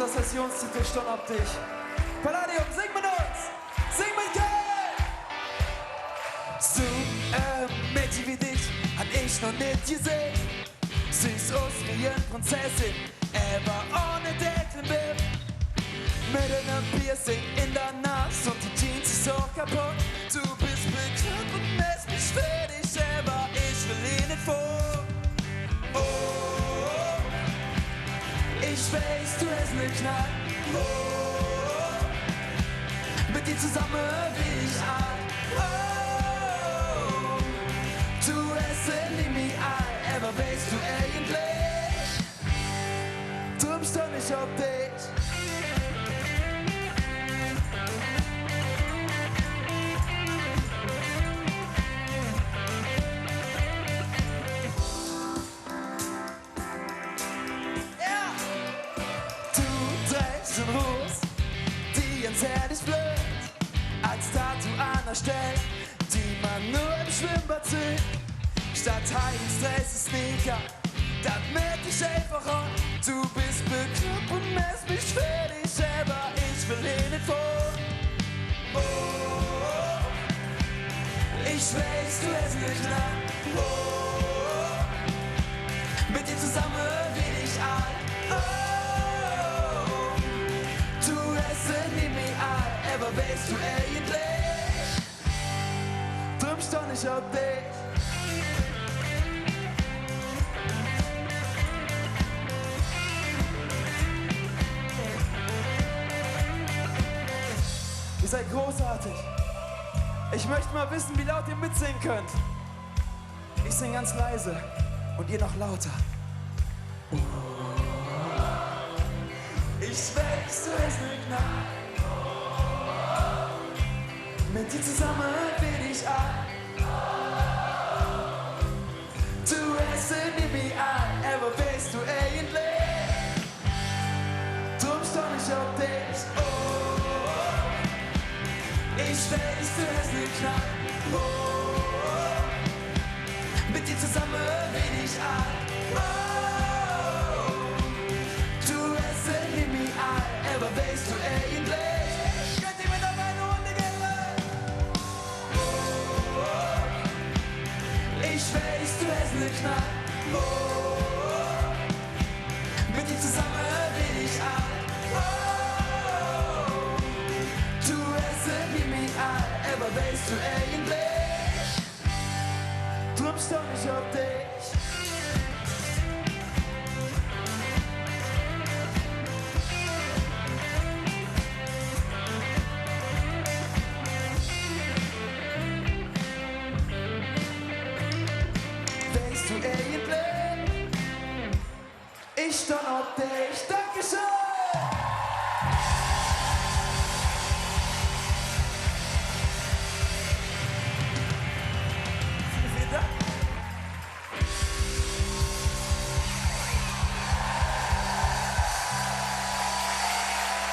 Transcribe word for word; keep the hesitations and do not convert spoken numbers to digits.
Sessionstitel Stonn op dich. Palladium, sing met uns! Sing met, geil! Su e Mädche wie dich han ich noch nit gesinn. Sühs us wie en Prinzessin, ävver ohne Deckel em Bild. Met enem Piercing en der Nas un de Jeans es och kapodd. Do bes bekloppt un mähs mich för dich, ävver ich well hee nit fott. Oh, ich weiß, do häs ene Knall. Oh, met dir zesamme weed ich alt. Oh, do häs se nie mih all, ävver weiß do eigentlich, dröm stonn ich op dich. Ja! Do dräägs en Ros, die ens herrlich blöht, als Tattoo an der Stell, die mer nor em Schwemmbad süht. Statt High Heels dräägs de Sneaker, dat möög ich einfach han. Do bes bekloppt un mähs mich för dich, ävver ich well hee nit fott. Oh, ich weiß, do häs ene Knall. Oh, met dir zesamme weed ich alt. Oh, do häs se nie mih all, ävver weiß do eigentlich, dröm stonn ich op dich. Ihr seid großartig. Ich möchte mal wissen, wie laut ihr mitsingen könnt. Ich sing ganz leise und ihr noch lauter. Ich weiß, do häs ene Knall. Met dir zesamme weed ich alt. Do häs se nie mih all.